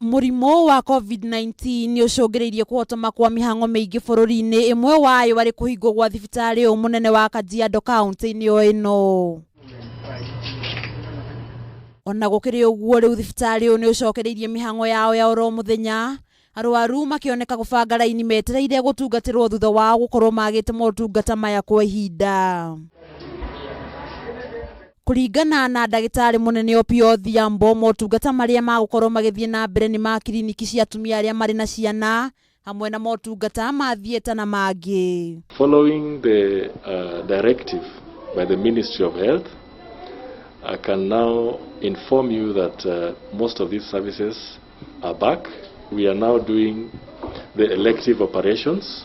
Mũrimũ wa COVID-19 nĩ ũcũngĩrĩirie kũhotoma kwa mĩhang'o mĩingĩ bũrũri-inĩ, ĩmwe wayo arĩ kũhingwo gwa thibitarĩ ũyũ mũnene wa Kajiado kaunti-inĩ o ĩno. Ona gũkĩrĩ ũguo, rĩu thibitarĩ ũyũ nĩ ũcokereirie mĩhang'o yao ya oro mũthenya, arwaru makĩoneka gũbanga raini metereire gũtungatĩrwo thutha wao gũkorwo magĩte motungata maya kwa ihinda. Kũringana na ndagĩtarĩ mũnene Opiyo Odhiambo, motungata marĩa magũkorwo magĩthiĩ na mbere nĩ ma kiriniki cia atumia arĩa marĩ na ciana hamwe na motungata ma theatre na mangĩ. Following the directive by the Ministry of Health, I can now inform you that most of these services are back. We are now doing the elective operations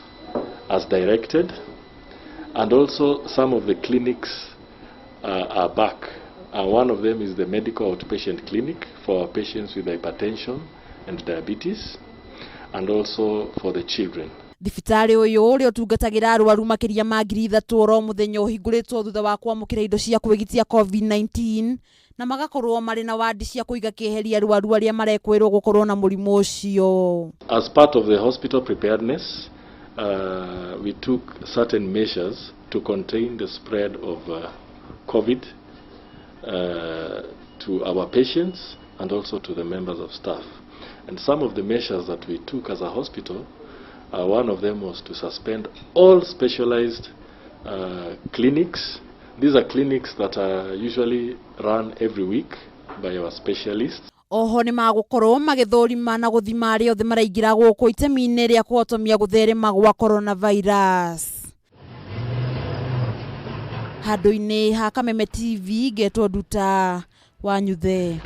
as directed, and also some of the clinics are back. One of them is the medical outpatient clinic for our patients with hypertension and diabetes, and also for the children. Thibitarĩ ũyũ ũrĩa ũtungatagĩra arwaru makĩria ma 3,000 oro mũthenya ũhingũrĩtwo thutha wa kwamũkĩra indo cia kwĩgitia COVID-19 na magakorwo marĩ na wandi cia kũiga kĩeheri arwaru arĩa marekwĩrwo gũkorwo na mũrimũ ũcio. As part of the hospital preparedness, we took certain measures to contain the spread of COVID to our patients and also to the members of staff. And some of the measures that we took as a hospital, one of them was to suspend all specialized clinics. These are clinics that are usually run every week by our specialists. Oho nĩ magũkorwo magĩthũrima na gũthima arĩa othe maraingĩra gũkũ itemi-inĩ rĩa kũhotomia gũtherema gwa coronavirus. Handũ-inĩ ha Kameme TV, ngetwo Nduta wa Nyuthe.